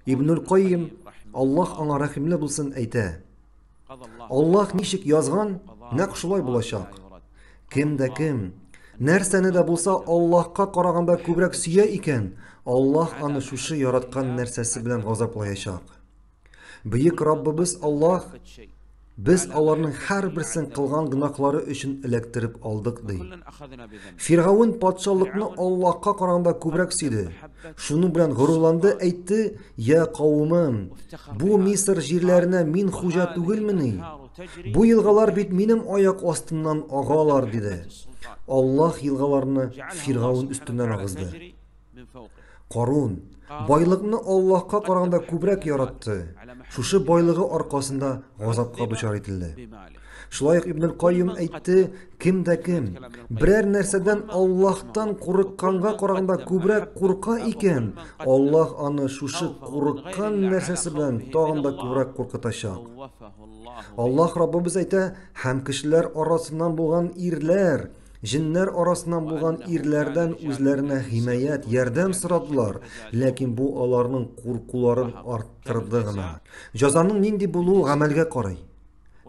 Ибнул Кайим, Аллаһ аңа рәхимле булсын, әйтә: Аллаһ ничек язган, нәкъ шулай булачак. Кем дә кем нәрсәне дә булса Аллаһка караганда күбрәк сөя икән, Аллаһ аны шушы яраткан нәрсәсе белән газаплаячак. Бөек Раббыбыз Аллаһ без аларның һәрберсен кылган гөнаһлары өчен эләктереп алдык, ди. Фиргавен патшалыкны Аллаһка караганда күбрәк сөйде. Шуның белән горурланды, әйтте: "Я кавымым, бу Мисыр җирләренә мин хуҗа түгелмени? Бу елгалар бит минем аяк астыннан агалар", диде. Аллаһ елгаларны Фиргавен өстеннән агызды. Карун байлыкны Аллаһка караганда күбрәк яратты. Шушы байлыгы аркасында газапка дучар ителде. Шулай ук Ибн Кайюм әйтте, кем дә кем берәр нәрсәдән Аллаһтан курыкканга караганда күбрәк курка икән, Аллаһ аны шушы курыккан нәрсәсе белән тагын да күбрәк куркытачак. Аллаһ Раббыбыз әйтә, һәм кешеләр арасыннан булган ирләр, Җеннәр арасыннан булган ирләрдән үзләренә химаят, ярдәм сорадылар, ләкин бу аларның куркуларын арттырды гына. Җазаның нинди булуы гамәлгә карый.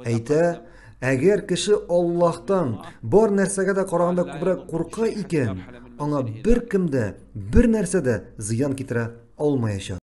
Әйтә, әгәр кеше Аллаһтан бар нәрсәгә дә караганда күбрәк курка икән, аңа беркем дә, бер нәрсә дә зыян китерә алмаячак.